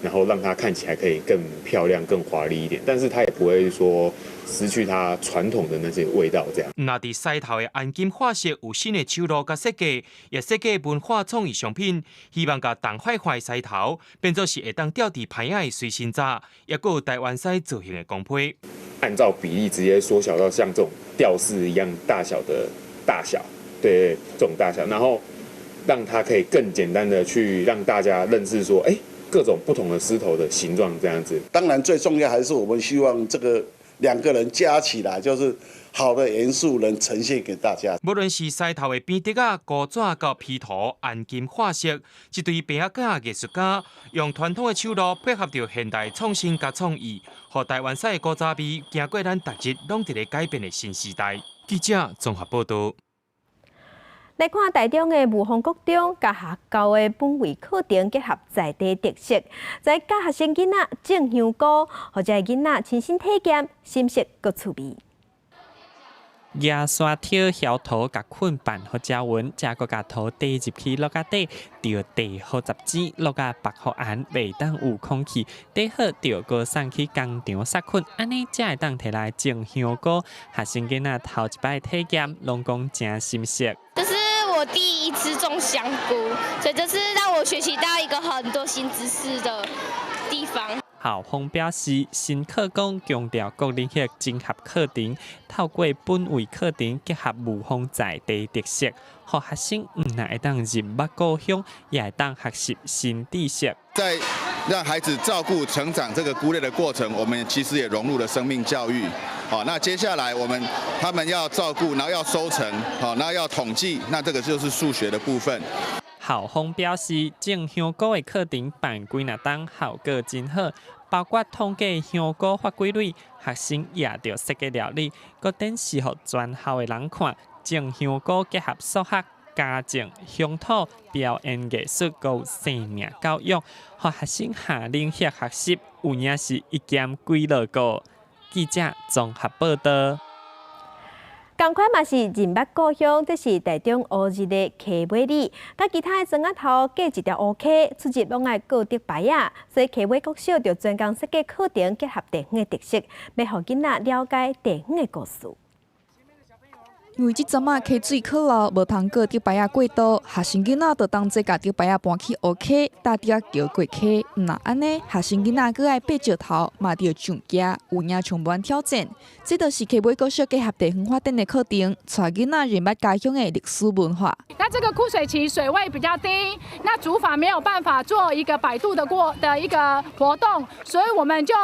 然後讓它看起來可以更漂亮、更華麗一點，但是它也不會說失去它傳統的那些味道。這樣。若佇獅頭的安金化石有新的手路佮設計，也設計文化創意商品，希望共重壞壞獅頭變做是會當吊佇棚仔的隨身紮，也閣有台灣獅造型的公批。按照比例直接縮小到像這種吊飾一樣大小的大小，對，這種大小，然後讓它可以更簡單的去讓大家認識說，欸，各種不同的獅頭的形狀這樣子。當然最重要還是我們希望這個兩個人加起來，就是好的元素能呈現給大家。無論是獅頭的編織仔、糊紙到 P 圖、安金化石，這對白仔囝藝術家用傳統的手路配合著現代創新佮創意，予台灣獅的古早味行過咱逐日攏佇咧改變的新時代。記者綜合報道。來看台中的霧峰國中，佮學校的本位課程結合在地特色，在教學生囡仔種香菇，予遮囡仔親身體驗，心識閣趣味。夯沙挑囂土共菌拌予誠勻，才閣共土底入去落仔底，著地予雜誌，落甲縛予絚，袂當有空氣，底好著閣送去工廠殺菌，按呢才會當提來種香菇。學生囡仔頭一擺體驗，攏講誠心適。這是我第一次種香菇，所以這是讓我學習到一個很多新知識的地方。校方表示，新課綱強調各領域整合課程，透過本位課程結合霧峰在地特色，予學生毋但會當認捌故鄉，也會當學習新知識。在讓孩子照顧成長這個菇類的過程，我們其實也融入了生命教育。好，那接下來我們他們要照顧，然後要收成，好，那要統計，那這個就是數學的部分。校方表示，種香菇的課程辦幾若冬，效果真好，包括統計香菇發幾蕊，學生也著設計料理，閣展示予全校的人看。種香菇結合數學、家政、鄉土、表演藝術，閣有生命教育，予學生下領域學習，有影是一兼幾樂個。記者綜合報道。仝款嘛是認捌故鄉，這是台中烏日的溪尾里，佮其他的莊仔頭隔一條烏溪，出入攏愛過竹排仔，所以溪尾國小就專工設計課程，結合地方的特色，欲予囡仔了解地方的故事。因為這陣仔溪水洘流，無通過竹排仔過渡，學生囡仔就當做共竹排仔搬去烏溪，搭竹仔橋過溪。毋若按呢，學生囡仔閣愛爬石頭，嘛著上行，有影充滿挑戰。這就是溪尾國小結合地方發展的課程，帶囡仔認捌家鄉的歷史文化。那這個枯水期水位比較低，那竹筏沒有辦法做一個擺渡的過的一個活動，所以我們就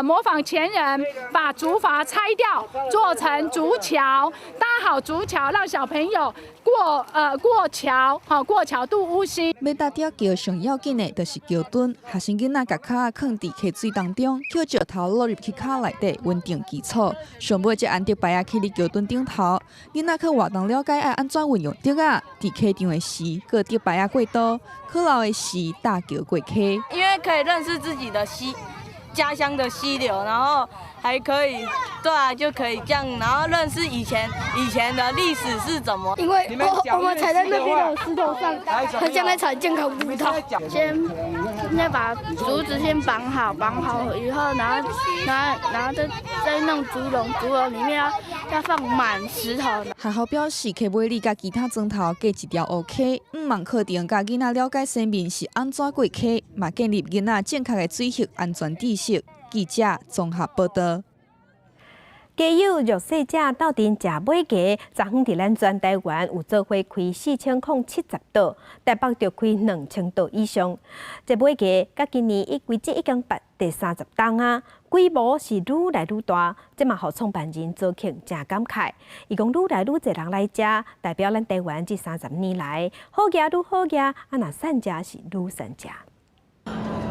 模仿前人，把竹筏拆掉，做成竹橋，搭好竹橋，讓小朋友過橋，好過橋渡烏溪。欲搭竹仔橋上要緊的，就是橋墩。學生囡仔共跤囥佇溪水當中，抾石頭落入去跤內底，穩定基礎。上尾才安竹排仔起佇橋墩頂頭，囡仔去活動了解愛按怎運用竹仔，佇溪場的時過竹排仔過渡，洘流的時搭橋過溪。因為可以認識自己的溪，家鄉的溪流，然後還可以，對啊，就可以這樣，然後認識以前的歷史是怎麼。因為我們踩在那邊的石頭上，很像在踩健康步道。先先把竹子先綁好，綁好以後，然後再弄竹籠，竹籠裡面要放滿石頭。學校表示，溪尾里佮其他莊頭隔一條烏溪，毋但課程共囡仔了解先民是按怎過溪，嘛建立囡仔正確的水域安全知識。記者綜合報道。家有弱勢者鬥陣食尾雞，昨昏佇咱全台灣有做伙開4070桌，台北就開2000桌以上。這尾雞佮今年為止已經辦第30冬啊，規模是愈來愈大。這嘛予創辦人周慶誠感慨，伊講愈來愈濟人來食，代表咱台灣這30年來好食愈好食，啊若善食是愈善食。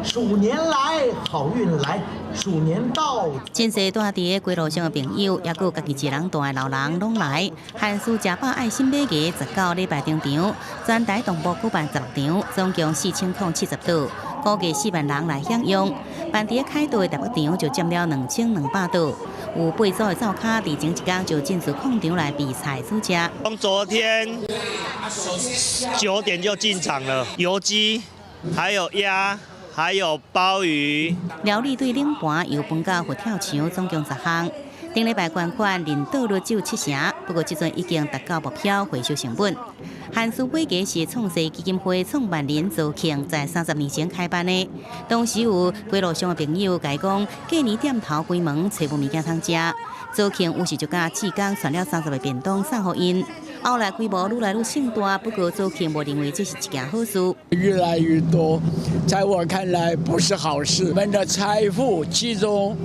鼠年來，好運來，鼠年到。真濟住佇个街路上的朋友，抑閣有家己一人蹛的老人，攏來。寒暑食飽愛心馬街19禮拜登場，全台同步舉辦16場，總共4070桌，估計4萬人來享用。辦佇個凱道的台北場就佔了2200桌，有八組的灶跤，佇前一工就進駐空場來備菜煮食。從昨天9點就進場了，油雞，還有鴨。還有鮑魚。料理對冷盤油飯佮佛跳牆，總共10項。頂禮拜捐款認倒率只有七成，不過這陣已經達到目標回收成本。韓書買藝是創世基金會創辦人周慶在30年前開辦的，當時有街路上的朋友共伊講，過年店頭關門，揣無物件通食。周慶於是就佮志工傳了30個便當送予𪜶。後來規模愈來愈盛大，不過周慶無認為這是一件好事。越來越多，在我看來不是好事。我們的財富集中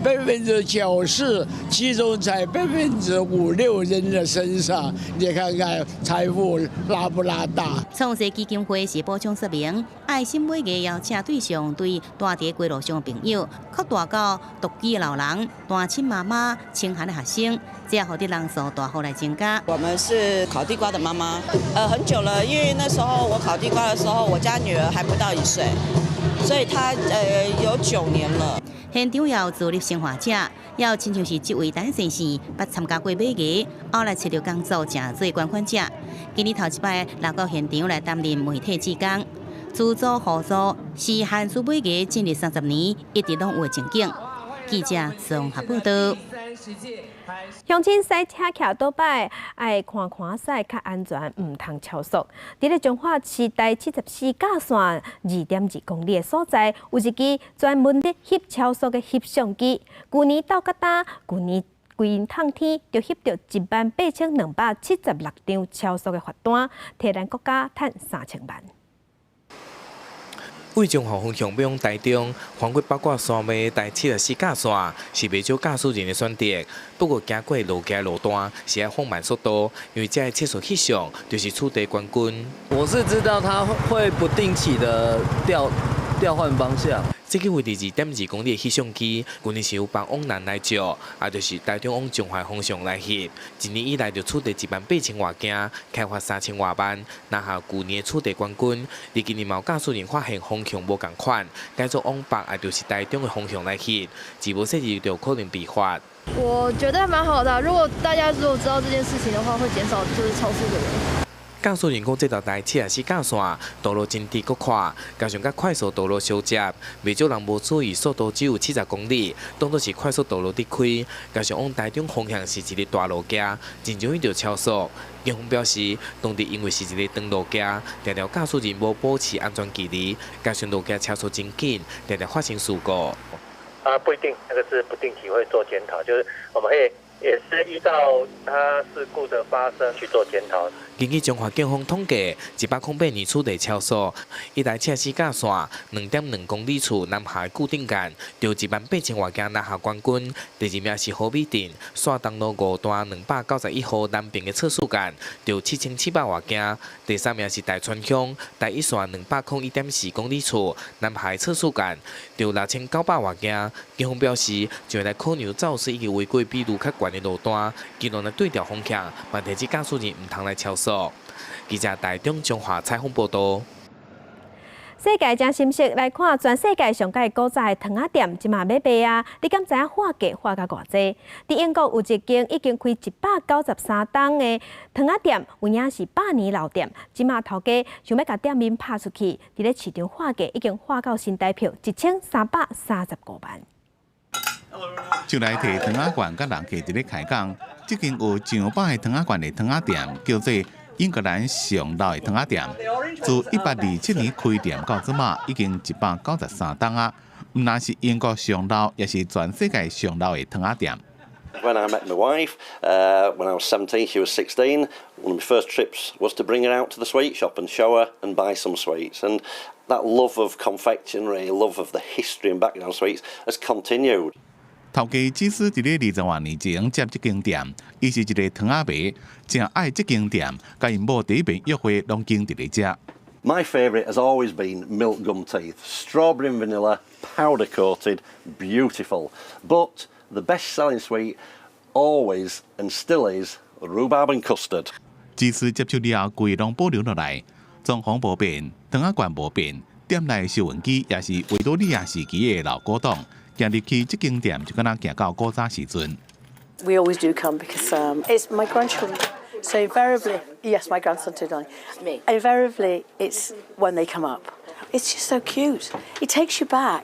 90%集中在5、6人的身上，你看看財富拉不拉大？創世基金會是補充說明，愛心買藝邀請對象對住佇街路上的朋友，擴大到獨居老人、單親媽媽、清寒的學生，這予得人數大幅來增加。我們是烤地瓜的媽媽，很久了，因為那時候我烤地瓜的時候，我家女兒還不到1歲，所以她有9年了。現場也有自立生活者，也有親像是這位陳先生，捌參加過買藝，後來揣著工作，成做捐款者。今年頭一擺來到現場來擔任媒體志工，資助互助是韓書買藝進入30年一直攏有的情景。記者綜合報道。鄉親駛車徛倒擺，愛寬寬駛較安全，毋通超速。佇咧彰化市台74甲線2.2公里的所在，有一支專門咧翕超速的翕相機。舊年到甲今，舊年規冬天就翕著18,276張超速的罰單，提咱國家趁3000萬。為彰化方向欲往台中，橫過八卦山脈台74甲線，是袂少駕駛人的選擇。不過行過路橋路段是愛放慢速度，因為這个測速翕相就是取得冠軍。我是知道它會不定期的調換方向。這個位置2.2公里的翕相機，舊年是由北往南來照，也就是台中往彰化方向來翕。一年以來就取締18,000外件，開罰3000外萬，拿下舊年的取締冠軍。而今年嘛有駕駛人發現方向無仝款，改做往北，也就是台中的方向來翕，若無細意就可能被罰。我覺得蠻好的，如果大家如果知道這件事情的話，會減少就是超速的人。駕駛人講，這條台74甲線道路真直閣闊，加上佮快速道路相接，袂少人無注意速度只有70公里，當作是快速道路佇開。加上往台中方向是一个大路橋，真容易著超速。警方表示，當地因為是一個長路橋，常常駕駛人無保持安全距離，加上路橋車速真緊，常常發生事故。啊，不一定，那個是不定期會做檢討，就是我們會也是依照他事故的發生去做檢討。根據彰化警方統計，108年取締超速，以台74甲線2.2公里處南下固定桿，著18,000外件拿下冠軍。第二名是和美鎮線東路5段291號南爿的測速桿，著7700外件。第三名是大川鄉台一線201.4公里處南下測速桿，著6900外件。警方表示，將來考量肇事以及違規比率較懸的路段，盡量來對調方向，嘛提醒駕駛人毋通來超速。記者台中彰化採訪報導。世界真心息來看，全世界上蓋古早的糖仔店，這馬欲賣啊！你敢知影喊價喊甲偌濟？佇英國有一間已經開193冬的糖仔店，有影是百年老店，這馬頭家想欲共店面拍出去，佇咧市場喊價已經喊到新台票1335萬。就來提糖仔罐佮人客佇咧開講，這間有上百个糖仔罐的糖仔店，叫做英格蘭上老的糖仔店，自1827年開店到這馬，已經193冬啊！毋但是英國上老，也是全世界上老的糖仔店。 When I met my wife, when I was 17, she was 16. One of my first trips was to bring her out to the sweet shop and show her and buy some sweets. And that love of confectionery, love of the history and background sweets has continued. 頭家只是佇咧20外年前接這間店，伊是一个糖仔迷，誠愛這間店，共𪜶某第一遍約會攏經佇咧遮。 My favourite has always been milk gum teeth, strawberry and vanilla, powder coated, beautiful. But the best selling sweet always and still is rhubarb and custard. 只是接手了後，規攏保留落來，裝潢無變，糖仔罐無變，店內收銀機也是維多利亞時期的老古董。行入去這間店就敢若行到古早時陣。 We always do come because it's my grandchildren. So invariably, yes, my grandson too, darling. Me. Invariably, it's when they come up. It's just so cute. It takes you back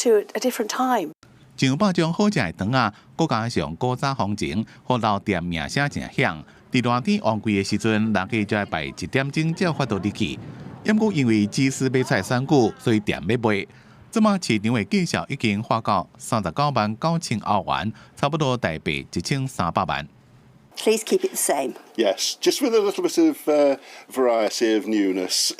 to a different time. 上百種好食的糖仔，閣加上古早風情，予老店名聲誠響。佇熱天旺季的時陣，人客就愛排一點鐘才有法度入去。毋過因為芝士欲出來選舉，所以店欲賣。這馬市場的價數已經發到39萬9千歐元，差不多台幣1300萬。 Please keep it the same. Yes, just with a little bit of variety of newness,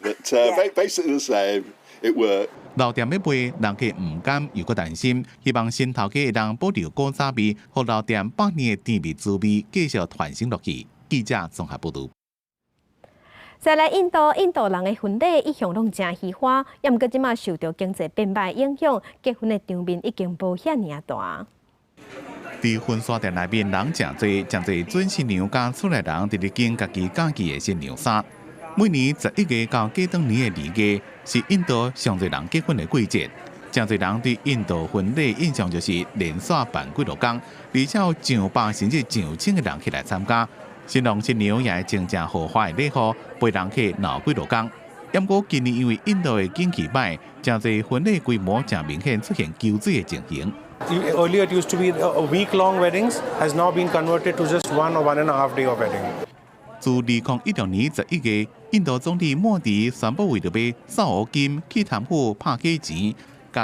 but basically the same. It worked. 老店欲賣，人客毋甘又閣擔心，希望新頭家會當保留古早味，予老店百年的甜蜜滋味繼續傳承落去。記者綜合報導。再來印度，印度人的婚禮一向攏誠喜歡，也毋過這馬受著經濟變歹影響，結婚的場面已經無遐爾大。佇婚紗店內面人誠濟，誠濟準新娘佮厝內人佇咧揀家己佮意的新娘衫。每年11月到過轉年的2月是印度上濟人結婚的季節。誠濟人對印度婚禮印象就是連續辦幾落工，而且有上百甚至上千个人起來參加。新郎新娘也會穿誠豪華的禮服，陪人客鬧幾落工。毋過今年因為印度的景氣䆀，誠濟婚禮規模誠明顯出現縮水的情形。 Earlier it used to be a week-long weddings, has now been converted to just one or one and a half day of wedding. 自2016年11月，印度總理莫迪宣布為著欲掃烏金去貪腐拍假錢，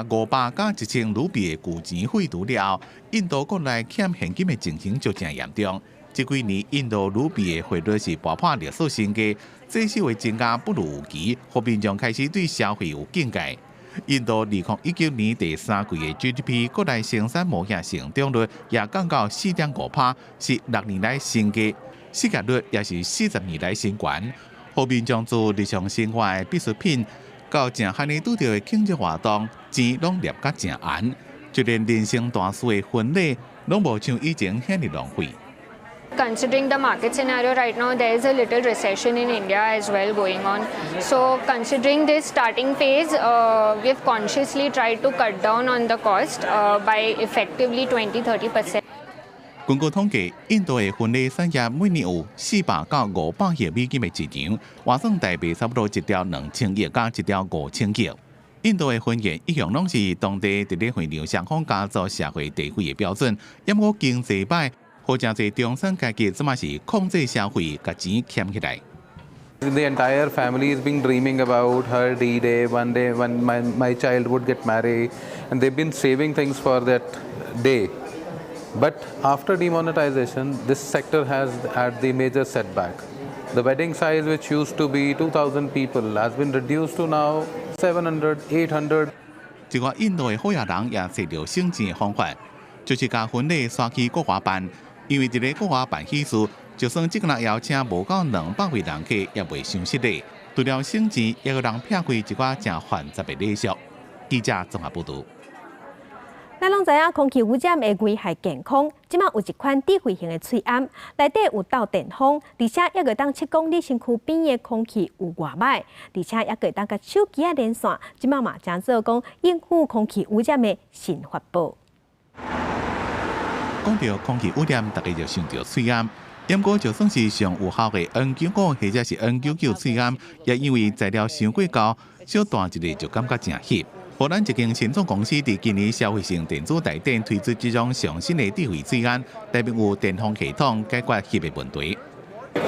共500佮1000盧比的舊錢廢除了後，印度國內欠現金的情形就誠嚴重。這幾年印度盧比的匯率是跋破歷史新低，債息的增加不如預期，予民眾開始對消費有警戒。印度2019年第三季的 GDP 國內生產模型成長率也降到4.5%，是6年來新低，失業率也是40年來新懸。予民眾做日常生活的必需品，到誠罕呢拄著的慶祝活動，錢攏掠甲誠絚，就連人生大事的婚禮，攏無像以前遐爾浪費。 Considering the market scenario right now, there is a little recession in India as well going on. So, considering this starting phase, we've consciously tried to cut down on the cost by effectively 20-30%. 根據統計，印度的婚禮產業每年有400到500億美金的市場，換算台幣差不多1兆2000億佮1兆5000億。印度的婚宴一向攏是當地佇咧婚姻雙方家族社會地位的標準，毋過經濟䆀，予誠濟中產階級這馬是控制消費，共錢儉起來。 The entire family has been dreaming about her D-Day, one day when my child would get married, and they've been saving things for that day. But after demonetization, this sector has had the major setback. The wedding size, which used to be 2,000 people, has been reduced to now 700, 800. 一寡印度的好額人也揣著省錢的方法，就是共婚禮徙去國外辦，因為佇咧國外辦喜事，就算這個邀請無夠200位人客，也袂傷失禮。除了省錢，也會當撇開一寡誠繁雜的禮俗。記者綜合報導。咱攏知影空氣污染會危害健康，這馬有一款智慧型的喙罨，內底有鬥電風，而且猶會當測講你身軀邊的空氣有偌䆀，而且猶會當共手機仔連線，這馬嘛成做講應付空氣污染的新法寶。講著空氣污染，大家就想著喙罨。毋過就算是上有效的 N95或者是 N99喙罨，也因為材料傷過厚，小戴一下就感覺誠翕。荷蘭一間新創公司佇今年消費性電子大展推出這種上新的智慧喙罨，內面有電風系統解決翕的問題。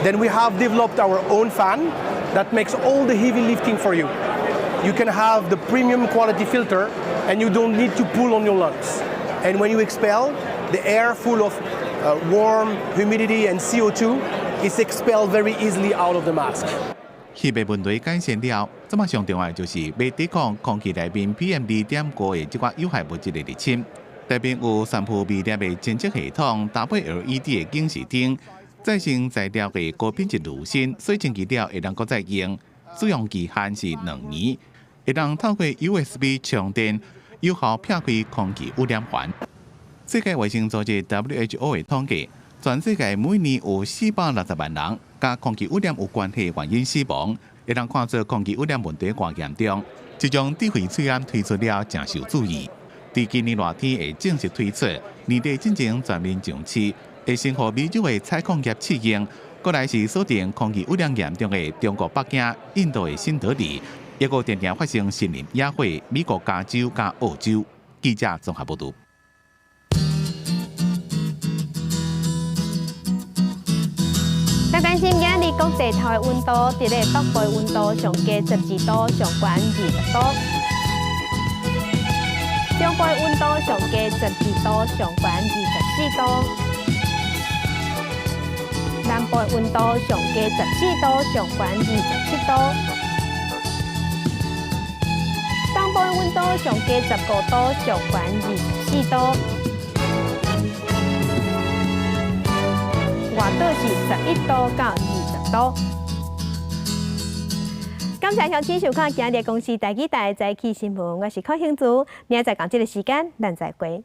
Then we have developed our own fan that makes all the heavy lifting for you. You can have the premium quality filter and you don't need to pull on your lungs. And when you expel, the air full of warm humidity and CO2 is expelled very easily out of the mask. 翕的問題改善了，這馬上重要就是欲抵抗空氣內面 PM2.5的這寡有害物質的入侵。內面有散布微粒的偵測系統，搭配 LED 的警示燈，再生材料的高品質濾芯，洗清氣了會當閣再用，使用期限是2年，會當透過 USB 充電，有效撇開空氣污染源。世界衛生組織 WHO 的統計，全世界每年有460萬人佮空氣污染有關係原因死亡，會當看出空氣污染問題偌嚴重。這種智慧喙罨推出了，誠受注意。佇今年熱天會正式推出，年底進前全面上市，會先予美洲的採礦業試用，過來是鎖定空氣污染嚴重的中國北京、印度的新德里，抑閣定定發生森林野火，美國加州佮澳洲。記者綜合報導。來關心今日各地頭的溫度，佇咧北部溫度上低12度，上懸20度；中部溫度上低12度，上懸24度；南部溫度上低14度，上懸27度；東部溫度上低15度，上懸24度。外島是11度到20度。感謝鄉親收看今日公視台語台早起新聞，我是柯興竹，明仔載仝這个時間，咱再會。